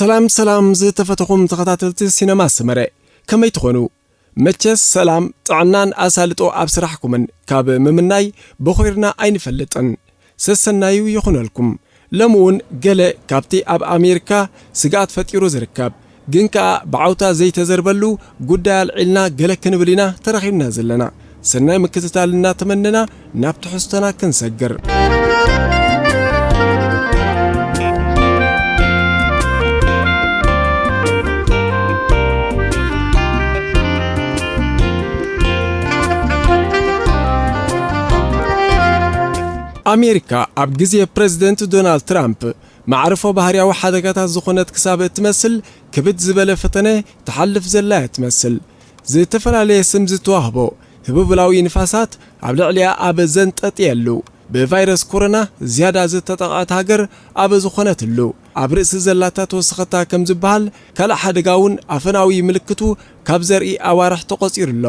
ሰላም ሰላም ዝተፈተኹም ተኸታተልቲ ሲነማ ሰመረ፣ ከመይ ትኾኑ? መቸስ ሰላም ጥዕናን ኣሳልጦ ኣብ ስራሕኩምን ካብ ምምናይ በኾይርና ኣይንፈልጥን። ሰሰናዩ ይኹነልኩም። ሎሚ እውን ገለ ካብቲ ኣብ ኣሜሪካ ስግኣት ፈጢሩ ዝርከብ ግን ከኣ ብዓውታ ዘይተዘርበሉ ጉዳይ ኣልዒልና ገለ ክንብል ኢና ተረኺብና ዘለና። ሰናይ ምክትታል እናተመነና ናብ ትሕዝቶና ክንሰግር። ኣሜሪካ ኣብ ግዜ ፕረዚደንት ዶናልድ ትራምፕ መዕርፎ ባህርያዊ ሓደጋታት ዝኾነት ክሳብ እትመስል ክብድ ዝበለ ፈተነ ትሓልፍ ዘላ እያ ትመስል። ዝተፈላለየ ስም ዝተዋህቦ ህቡብላዊ ንፋሳት ኣብ ልዕሊኣ ኣብ ዘንጠጥየሉ፣ ብቫይረስ ኮሮና ዝያዳ ዝተጠቕዐት ሃገር ኣብ ዝኾነትሉ፣ ኣብ ርእሲ ዘላታ ተወሰኸታ ከም ዝበሃል ካልእ ሓደጋ እውን ኣፈናዊ ምልክቱ ካብ ዘርኢ ኣዋርሕ ተቖጺሩ ኣሎ።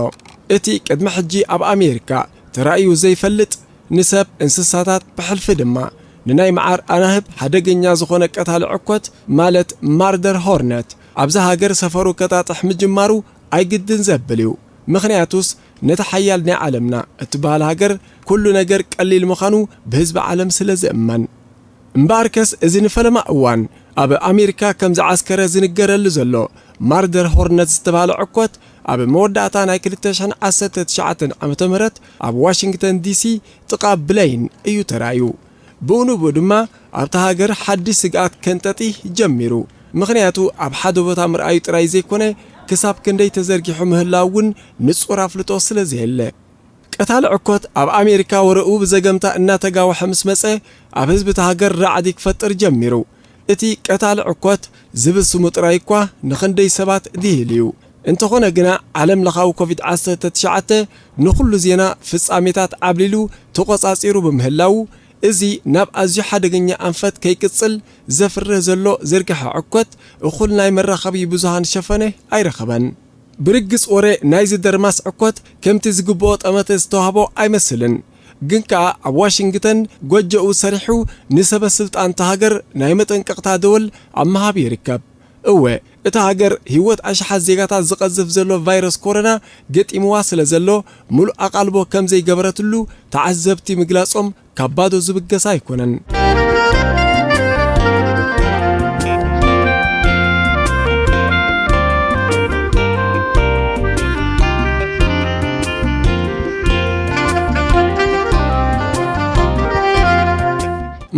እቲ ቅድሚ ሕጂ ኣብ ኣሜሪካ ተራእዩ ዘይፈልጥ ንሰብ፣ እንስሳታት፣ ብሕልፊ ድማ ንናይ መዓር ኣናህብ ሓደገኛ ዝኾነ ቀታሊ ዕኮት ማለት ማርደር ሆርነት ኣብዛ ሃገር ሰፈሩ ከጣጥሕ ምጅማሩ ኣይግድን ዘብል እዩ። ምኽንያቱስ ነቲ ሓያል ናይ ዓለምና እትበሃል ሃገር ኩሉ ነገር ቀሊል ምዃኑ ብህዝቢ ዓለም ስለ ዝእመን። እምበኣርከስ እዚ ንፈለማ እዋን ኣብ ኣሜሪካ ከም ዝዓስከረ ዝንገረሉ ዘሎ ማርደር ሆርነት ዝተባህለ ዕኮት ኣብ መወዳእታ ናይ ክልተ ሽሕን ዓሰርተ ትሽዓተን ዓመተ ምህረት ኣብ ዋሽንግተን ዲሲ ጥቓ ብለይን እዩ ተራእዩ። ብኡ ንብኡ ድማ ኣብታ ሃገር ሓድሽ ስግኣት ከንጠጢ ጀሚሩ። ምኽንያቱ ኣብ ሓደ ቦታ ምርኣዩ ጥራይ ዘይኮነ ክሳብ ክንደይ ተዘርጊሑ ምህላው እውን ንጹር ኣፍልጦ ስለ ዘየለ። ቀታሊ ዕኮት ኣብ ኣሜሪካ ወረኡ ብዘገምታ እናተጋወሐ ምስ መጸ ኣብ ህዝቢ እታ ሃገር ራዕዲ ክፈጥር ጀሚሩ። እቲ ቀታሊ ዕኮት ዝብል ስሙ ጥራይ እኳ ንኽንደይ ሰባት ድሂል እዩ። እንተኾነ ግና ዓለም ለኻዊ ኮቪድ ዓሰርተ ትሽዓተ ንኹሉ ዜና ፍጻሜታት ዓብሊሉ ተቖጻጺሩ ብምህላው እዚ ናብ ኣዝዩ ሓደገኛ ኣንፈት ከይቅጽል ዘፍርህ ዘሎ ዝርግሐ ዕኮት እኹል ናይ መራኸቢ ብዙሃን ሸፈነ ኣይረኸበን። ብርግጽ ወረ ናይዚ ደርማስ ዕኮት ከምቲ ዝግብኦ ጠመተ ዝተዋህቦ ኣይመስልን። ግን ከኣ ኣብ ዋሽንግተን ጎጆኡ ሰሪሑ ንሰበ ስልጣን እታ ሃገር ናይ መጠንቀቕታ ደወል ኣብ ምሃብ ይርከብ። እወ፣ እታ ሃገር ህይወት ኣሽሓት ዜጋታት ዝቐዝፍ ዘሎ ቫይረስ ኮሮና ገጢምዋ ስለ ዘሎ፣ ሙሉእ ኣቓልቦ ከም ዘይገበረትሉ ተዓዘብቲ ምግላጾም ካብ ባዶ ዝብገስ ኣይኮነን።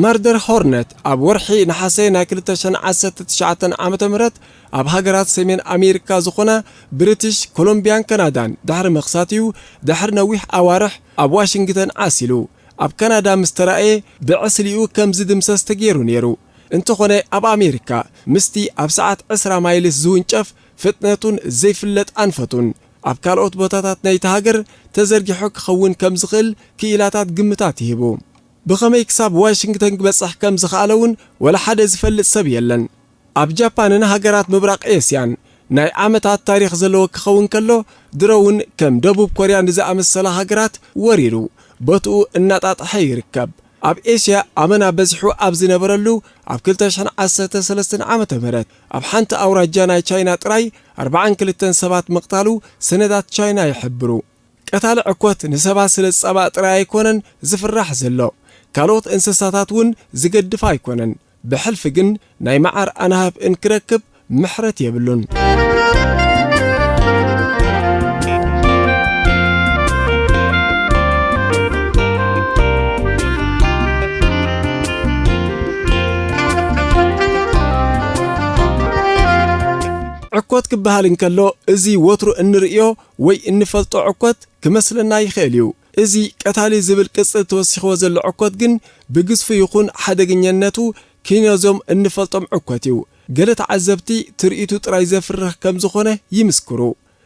ማርደር ሆርነት ኣብ ወርሒ ነሓሰ ናይ ክልተ ሽሕን ዓሰርተ ትሽዓተን ዓመተ ምህረት ኣብ ሃገራት ሰሜን ኣሜሪካ ዝኾና ብሪቲሽ ኮሎምቢያን ካናዳን ድሕሪ ምኽሳት'ዩ ድሕሪ ነዊሕ ኣዋርሕ ኣብ ዋሽንግተን ዓሲሉ። ኣብ ካናዳ ምስ ተራእየ ብዕስሊኡ ከም ዝድምሰስ ተገይሩ ነይሩ። እንተኾነ ኣብ ኣሜሪካ ምስቲ ኣብ ሰዓት ዕስራ ማይልስ ዝውንጨፍ ፍጥነቱን ዘይፍለጥ ኣንፈቱን ኣብ ካልኦት ቦታታት ናይቲ ሃገር ተዘርጊሑ ክኸውን ከም ዝኽእል ክኢላታት ግምታት ይህቡ። ብኸመይ ክሳብ ዋሽንግተን ክበጽሕ ከም ዝኸኣለ እውን ወላ ሓደ ዝፈልጥ ሰብ የለን። ኣብ ጃፓንን ሃገራት ምብራቕ ኤስያን ናይ ዓመታት ታሪኽ ዘለዎ ክኸውን ከሎ፣ ድሮ እውን ከም ደቡብ ኮርያ ንዝኣመሰላ ሃገራት ወሪሩ ቦትኡ እናጣጥሐ ይርከብ። ኣብ ኤስያ ኣመና በዚሑ ኣብ ዝነበረሉ ኣብ ክልተ ሽሕን ዓሰርተ ሰለስተን ዓመተ ምህረት ኣብ ሓንቲ ኣውራጃ ናይ ቻይና ጥራይ ኣርባዓን ክልተን ሰባት ምቕታሉ ሰነዳት ቻይና ይሕብሩ። ቀታሊ ዕኮት ንሰባት ስለ ዝጸባእ ጥራይ ኣይኮነን ዝፍራሕ ዘሎ፣ ካልኦት እንስሳታት እውን ዝገድፍ ኣይኮነን። ብሕልፊ ግን ናይ መዓር ኣናህብ እንክረክብ ምሕረት የብሉን። ዕኮት ክበሃል እንከሎ፣ እዚ ወትሩ እንርእዮ ወይ እንፈልጦ ዕኮት ክመስለና ይኽእል እዩ። እዚ ቀታሊ ዝብል ቅጽል ተወሲኽዎ ዘሎ ዕኮት ግን ብግዝፉ ይኹን ሓደገኛነቱ ኪኖዞም እንፈልጦም ዕኮት እዩ። ገለ ተዓዘብቲ ትርኢቱ ጥራይ ዘፍርህ ከም ዝኾነ ይምስክሩ።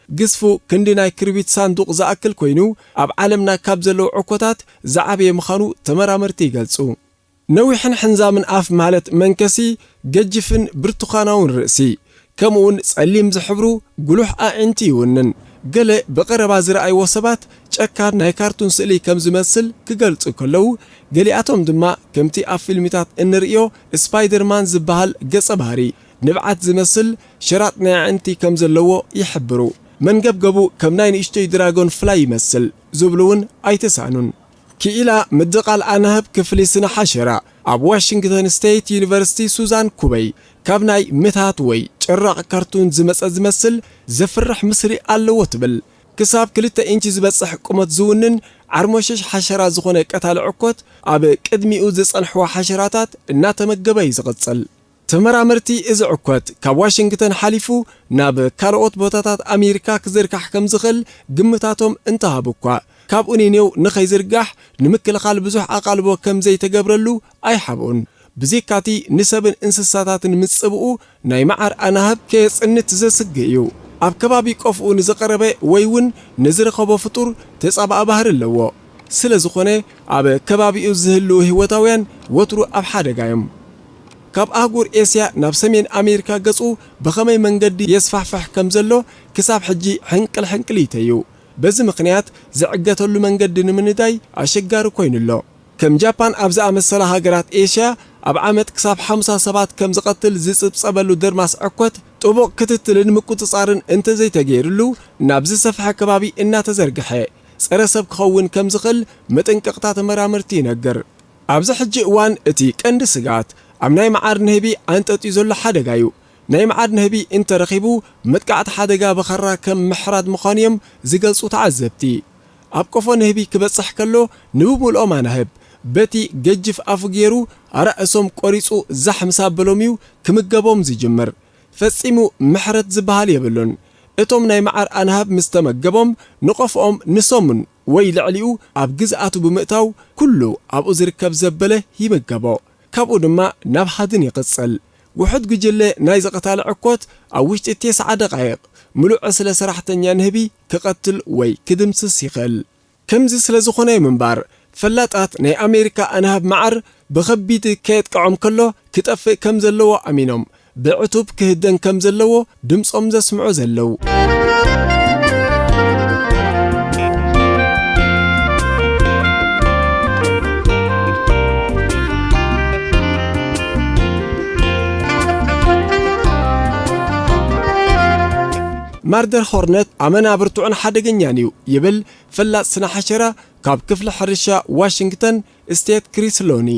ግዝፉ ክንዲ ናይ ክርቢት ሳንዱቕ ዝኣክል ኮይኑ፣ ኣብ ዓለምና ካብ ዘለዉ ዕኮታት ዝዓበየ ምዃኑ ተመራመርቲ ይገልጹ። ነዊሕን ሕንዛምን ኣፍ ማለት መንከሲ፣ ገጅፍን ብርቱኻናውን ርእሲ፣ ከምኡውን ጸሊም ዝሕብሩ ጉሉሕ ኣዒንቲ ይውንን። ገለ ብቐረባ ዝረኣይዎ ሰባት ጨካን ናይ ካርቱን ስእሊ ከም ዝመስል ክገልጹ ከለዉ፣ ገሊኣቶም ድማ ከምቲ ኣብ ፊልምታት እንርእዮ ስፓይደርማን ዝበሃል ገጸ ባህሪ ንብዓት ዝመስል ሸራጥ ናይ ኣዕንቲ ከም ዘለዎ ይሕብሩ። መንገብገቡ ከም ናይ ንእሽቶይ ድራጎን ፍላይ ይመስል ዝብሉ እውን ኣይተሳእኑን። ክኢላ ምድቓል ኣናህብ ክፍሊ ስነ ሓሸራ ኣብ ዋሽንግተን ስቴት ዩኒቨርሲቲ ሱዛን ኩበይ፣ ካብ ናይ ምትሃት ወይ ጭራቕ ካርቱን ዝመጸ ዝመስል ዘፍርሕ ምስሊ ኣለዎ ትብል። ክሳብ ክልተ ኢንቺ ዝበጽሕ ቁመት ዝውንን ዓርሞሸሽ ሓሸራ ዝኾነ ቀታሊ ዕኮት፣ ኣብ ቅድሚኡ ዝጸንሕዎ ሓሸራታት እናተመገበ እዩ ዝቕጽል። ተመራመርቲ፣ እዚ ዕኮት ካብ ዋሽንግተን ሓሊፉ ናብ ካልኦት ቦታታት ኣሜሪካ ክዝርጋሕ ከም ዝኽእል ግምታቶም እንተሃቡ እኳ፣ ካብ ኡኒኔው ንኸይዝርጋሕ ንምክልኻል ብዙሕ ኣቓልቦ ከም ዘይተገብረሉ ኣይሓብኡን። ብዘይካቲ ንሰብን እንስሳታትን ምጽብኡ፣ ናይ መዓር ኣናህብ ከየጽንት ዘስግእ እዩ። ኣብ ከባቢ ቆፍኡ ንዝቐረበ ወይ እውን ንዝረኸቦ ፍጡር ተጻባኢ ባህሪ ኣለዎ። ስለ ዝኾነ፣ ኣብ ከባቢኡ ዝህልዉ ህይወታውያን ወትሩ ኣብ ሓደጋ እዮም። ካብ ኣህጉር ኤስያ ናብ ሰሜን ኣሜሪካ ገጹ ብኸመይ መንገዲ የስፋሕፍሕ ከም ዘሎ ክሳብ ሕጂ ሕንቅል ሕንቅሊተይ እዩ። በዚ ምኽንያት ዝዕገተሉ መንገዲ ንምንዳይ ኣሸጋሪ ኮይኑ ኣሎ። ከም ጃፓን ኣብ ዝኣመሰላ ሃገራት ኤስያ፣ ኣብ ዓመት ክሳብ ሓምሳ ሰባት ከም ዝቐትል ዝጽብጸበሉ ደርማስ ዕኮት፣ ጥቡቕ ክትትልን ምቁጽጻርን እንተዘይተገይሩሉ፣ ናብ ዝሰፍሐ ከባቢ እናተዘርግሐ፣ ጸረ ሰብ ክኸውን ከም ዝኽእል መጠንቀቕታ ተመራመርቲ ይነግር። ኣብዚ ሕጂ እዋን እቲ ቀንዲ ስግኣት ኣብ ናይ መዓር ንህቢ ኣንጠጥዩ ዘሎ ሓደጋ እዩ። ናይ መዓር ንህቢ እንተረኺቡ፣ መጥቃዕቲ ሓደጋ ብኸራ ከም ምሕራድ ምዃኑ እዮም ዝገልጹ ተዓዘብቲ። ኣብ ቆፎ ንህቢ ክበጽሕ ከሎ፣ ንብምልኦም ኣናህብ በቲ ገጅፍ ኣፉ ገይሩ ኣራእሶም ቆሪጹ ዛሕ ምስ ኣበሎም እዩ ክምገቦም ዝጅምር። ፈጺሙ ምሕረት ዝበሃል የብሉን። እቶም ናይ መዓር ኣናህብ ምስ ተመገቦም፣ ንቆፍኦም ንሰሙን ወይ ልዕሊኡ ኣብ ግዝኣቱ ብምእታው፣ ኩሉ ኣብኡ ዝርከብ ዘበለ ይምገቦ። ካብኡ ድማ ናብ ሃድን ይቕጽል። ውሑድ ጉጅለ ናይዚ ቀታሊ ዕኮት ኣብ ውሽጢ ተስዓ ደቓይቕ፣ ምሉእ ዕስለ ሰራሕተኛ ንህቢ ክቐትል ወይ ክድምስስ ይኽእል። ከምዚ ስለ ዝኾነ እዩ ምንባር፣ ፈላጣት ናይ ኣሜሪካ ኣናህብ መዓር ብኸቢድ ከየጥቅዖም ከሎ ክጠፍእ ከም ዘለዎ ኣሚኖም፣ ብዕቱብ ክህደን ከም ዘለዎ ድምጾም ዘስምዑ ዘለዉ። ማርደር ሆርነት ኣመና ብርቱዕን ሓደገኛን እዩ ይብል ፈላጥ ስነ ሓሸራ ካብ ክፍሊ ሕርሻ ዋሽንግተን ስቴት ክሪስ ሎኒ።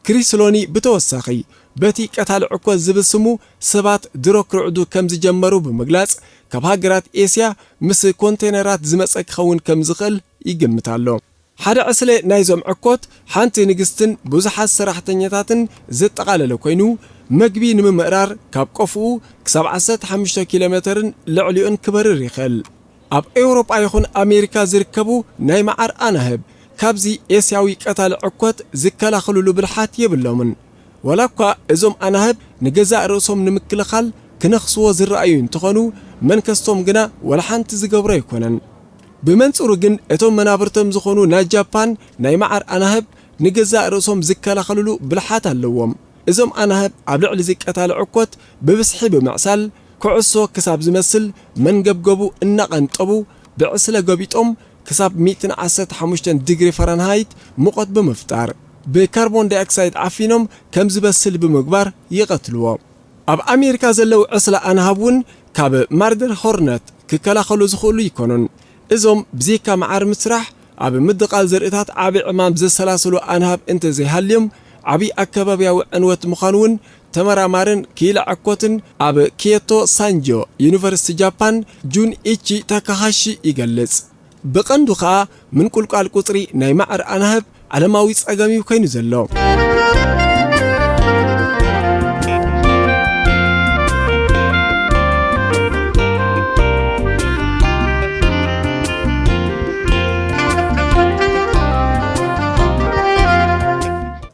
ክሪስ ሎኒ ብተወሳኺ፣ በቲ ቀታሊ ዕኮት ዝብል ስሙ ሰባት ድሮ ክርዕዱ ከም ዝጀመሩ ብምግላጽ፣ ካብ ሃገራት ኤስያ ምስ ኮንቴነራት ዝመጸ ክኸውን ከም ዝኽእል ይግምት ኣሎ። ሓደ ዕስለ ናይዞም ዕኮት፣ ሓንቲ ንግስትን ብዙሓት ሰራሕተኛታትን ዘጠቓለለ ኮይኑ፣ መግቢ ንምምእራር ካብ ቆፍኡ ክሳብ ዓሰርተ ሓሙሽተ ኪሎ ሜተርን ልዕሊኡን ክበርር ይኽእል። ኣብ ኤውሮጳ ይኹን ኣሜሪካ ዝርከቡ ናይ መዓር ኣናህብ፣ ካብዚ ኤስያዊ ቀታሊ ዕኮት ዝከላኸሉሉ ብልሓት የብሎምን። ዋላ እኳ እዞም ኣናህብ ንገዛእ ርእሶም ንምክልኻል ክነኽስዎ ዝረኣዩ እንተኾኑ፣ መንከስቶም ግና ዋላ ሓንቲ ዝገብሮ ኣይኮነን። ብመንጽሩ ግን፣ እቶም መናብርቶም ዝኾኑ ናይ ጃፓን ናይ መዓር ኣናህብ ንገዛእ ርእሶም ዝከላኸሉሉ ብልሓት ኣለዎም። እዞም ኣናህብ ኣብ ልዕሊ እዚ ቀታሊ ዕኮት ብብዝሒ ብምዕሳል፣ ኩዕሶ ክሳብ ዝመስል መንገብገቡ እናቐንጠቡ፣ ብዕስለ ገቢጦም ክሳብ ሚእትን ዓሰርተ ሓሙሽተን ዲግሪ ፈረንሃይት ሙቐት ብምፍጣር፣ ብካርቦን ዳይኦክሳይድ ዓፊኖም ከም ዝበስል ብምግባር ይቐትልዎ። ኣብ ኣሜሪካ ዘለዉ ዕስለ ኣናህብ እውን ካብ ማርደር ሆርነት ክከላኸሉ ዝኽእሉ ኣይኮኑን። እዞም ብዘይካ መዓር ምስራሕ ኣብ ምድቓል ዘርእታት ዓቢ ዕማም ዘሰላስሉ ኣናህብ እንተዘይሃልዮም፣ ዓቢ ኣከባብያዊ ዕንወት ምዃኑ እውን ተመራማርን ክኢላ ዕኮትን ኣብ ኪዮቶ ሳንጆ ዩኒቨርሲቲ ጃፓን ጁን ኢቺ ታካሃሺ ይገልጽ። ብቐንዱ ኸኣ ምንቁልቋል ቁጽሪ ናይ መዓር ኣናህብ ዓለማዊ ጸገም እዩ ኮይኑ ዘሎ።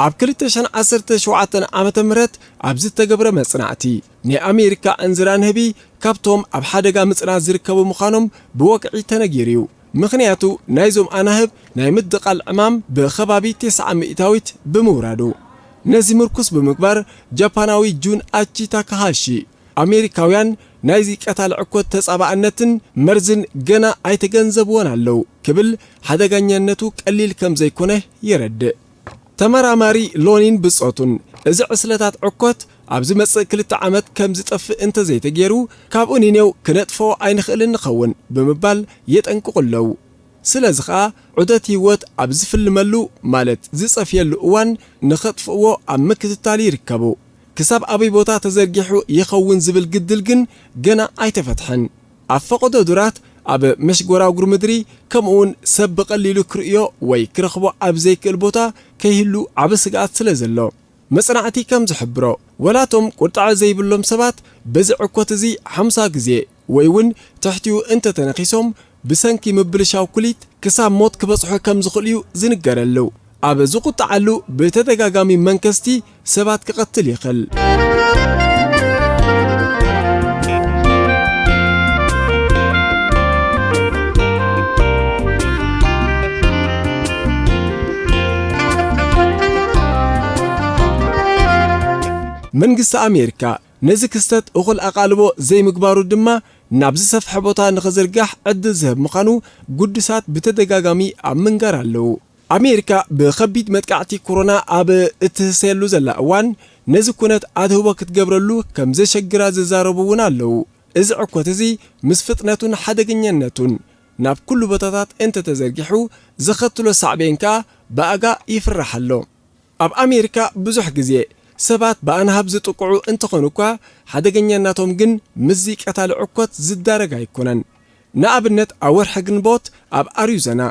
ኣብ ክልተ ሽሕን ዓሰርተ ሸውዓተን ዓመተ ምህረት ኣብ ዝተገብረ መጽናዕቲ፣ ናይ ኣሜሪካ ዕንዝራ ንህቢ ካብቶም ኣብ ሓደጋ ምጽናት ዝርከቡ ምዃኖም ብወግዒ ተነጊሩ እዩ። ምኽንያቱ፣ ናይዞም ኣናህብ ናይ ምድቓል ዕማም ብኸባቢ ተስዓ ሚእታዊት ብምውራዱ። ነዚ ምርኩስ ብምግባር፣ ጃፓናዊ ጁን ኣቺ ታካሃሺ፣ ኣሜሪካውያን ናይዚ ቀታሊ ዕኮት ተጻባእነትን መርዝን ገና ኣይተገንዘብዎን ኣለዉ ክብል፣ ሓደገኛነቱ ቀሊል ከም ዘይኮነ የረድእ። ተመራማሪ ሎኒን ብጾቱን፣ እዚ ዕስለታት ዕኮት ኣብ ዝመጽእ ክልተ ዓመት ከም ዝጠፍእ እንተዘይተገይሩ፣ ካብኡ ኒኔው ክነጥፍኦ ኣይንኽእልን ንኸውን ብምባል የጠንቅቑ ኣለዉ። ስለዚ ኸኣ፣ ዑደት ህይወት ኣብ ዝፍልመሉ፣ ማለት ዝጸፍየሉ እዋን ንኸጥፍእዎ ኣብ ምክትታል ይርከቡ። ክሳብ ኣበይ ቦታ ተዘርጊሑ ይኸውን ዝብል ግድል ግን ገና ኣይተፈትሐን። ኣብ ፈቐዶ ዱራት፣ ኣብ መሽጎራጉር ምድሪ፣ ከምኡውን ሰብ ብቐሊሉ ክርእዮ ወይ ክረኽቦ ኣብ ዘይክእል ቦታ ከይህሉ ዓቢ ስግኣት ስለ ዘሎ፣ መጽናዕቲ ከም ዝሕብሮ፣ ወላቶም ቁጥዐ ዘይብሎም ሰባት በዚ ዕኮት እዚ ሓምሳ ግዜ ወይ እውን ትሕቲኡ እንተተነኺሶም፣ ብሰንኪ ምብልሻው ኩሊት ክሳብ ሞት ክበጽሑ ከም ዝኽእሉ እዩ ዝንገረሉ። ኣብ ዝቁጥዓሉ ብተደጋጋሚ መንከስቲ ሰባት ክቐትል ይኽእል። መንግስቲ ኣሜሪካ ነዚ ክስተት እኹል ኣቓልቦ ዘይምግባሩ ድማ ናብ ዝሰፍሐ ቦታ ንኽዝርጋሕ ዕድል ዝህብ ምዃኑ ግዱሳት ብተደጋጋሚ ኣብ ምንጋር ኣለዉ። ኣሜሪካ ብኸቢድ መጥቃዕቲ ኮሮና ኣብ እትህሰየሉ ዘላ እዋን፣ ነዚ ኩነት ኣድህቦ ክትገብረሉ ከም ዘሸግራ ዝዛረቡ እውን ኣለዉ። እዚ ዕኮት እዚ ምስ ፍጥነቱን ሓደገኛነቱን ናብ ኩሉ ቦታታት እንተተዘርጊሑ፣ ዘኸትሎ ሳዕቤን ከኣ ብኣጋ ይፍራሕ ኣሎ። ኣብ ኣሜሪካ ብዙሕ ግዜ ሰባት ብኣናህብ ዝጥቅዑ እንተኾኑ እኳ፣ ሓደገኛነቶም ግን ምስዚ ቀታሊ ዕኮት ዝዳረግ ኣይኮነን። ንኣብነት፣ ኣብ ወርሒ ግንቦት ኣብ ኣሪዞና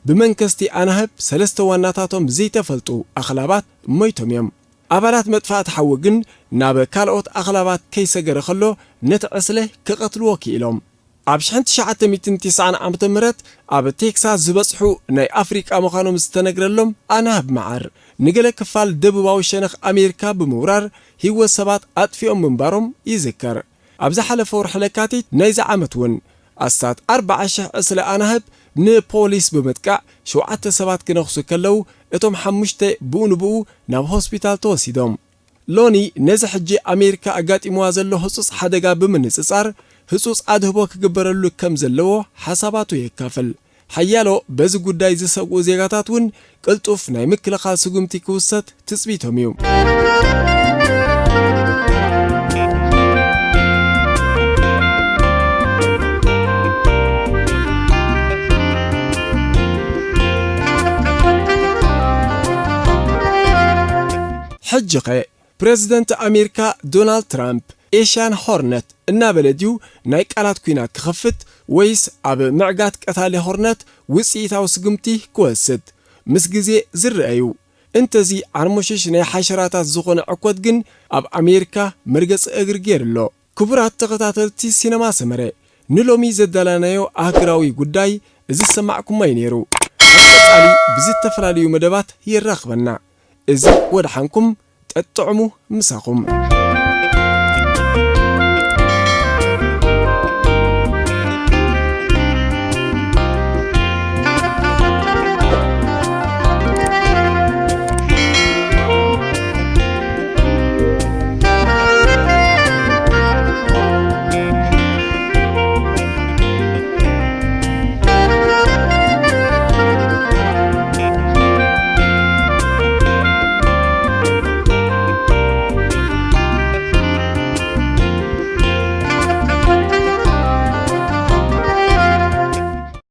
ብመንከስቲ ኣናህብ ሰለስተ ዋናታቶም ዘይተፈልጡ ኣኽላባት ሞይቶም እዮም። ኣባላት መጥፋእቲ ሓዊ ግን ናብ ካልኦት ኣኽላባት ከይሰገረ ከሎ ነቲ ዕስለ ክቐትልዎ ክኢሎም። ኣብ ሽሕን ትሽዓተ ሚእትን ትስዓን ዓመተ ምህረት ኣብ ቴክሳስ ዝበጽሑ ናይ ኣፍሪቃ ምዃኖም ዝተነግረሎም ኣናህብ መዓር፣ ንገለ ክፋል ደቡባዊ ሸነኽ ኣሜሪካ ብምውራር ህይወት ሰባት ኣጥፊኦም ምንባሮም ይዝከር። ኣብ ዝሓለፈ ወርሒ ለካቲት ናይዚ ዓመት እውን ኣስታት ኣርብዓ ሽሕ ዕስለ ኣናህብ ንፖሊስ ብምጥቃዕ ሸውዓተ ሰባት ክነኽሱ ከለዉ፣ እቶም ሓሙሽተ ብኡ ንብኡ ናብ ሆስፒታል ተወሲዶም። ሎኒ ነዚ ሕጂ ኣሜሪካ ኣጋጢምዋ ዘሎ ህጹጽ ሓደጋ ብምንጽጻር፣ ህጹጽ ኣድህቦ ክግበረሉ ከም ዘለዎ ሓሳባቱ የካፍል። ሓያሎ በዚ ጉዳይ ዝሰግኡ ዜጋታት እውን ቅልጡፍ ናይ ምክልኻል ስጉምቲ ክውሰድ ትጽቢቶም እዩ። ሕጂኸ ፕረዚደንት ኣሜሪካ ዶናልድ ትራምፕ ኤሽያን ሆርነት እናበለ ድዩ ናይ ቃላት ኲናት ክኸፍት፣ ወይስ ኣብ ምዕጋት ቀታሊ ሆርነት ውጽኢታዊ ስጉምቲ ክወስድ? ምስ ግዜ ዝረአ እዩ። እንተዚ ዓርሞሽሽ ናይ ሓሸራታት ዝኾነ ዕኮት ግን ኣብ ኣሜሪካ መርገጺ እግሪ ገይሩ ኣሎ። ክቡራት ተኸታተልቲ ሲነማ ሰመረ፣ ንሎሚ ዘዳላናዮ ኣህግራዊ ጉዳይ እዚ ዝሰማዕኩሞ እዩ ነይሩ። ኣብ ቀጻሊ ብዝተፈላለዩ መደባት የራኽበና። እዚ ወድሓንኩም ጠጥዕሙ ምሳኹም።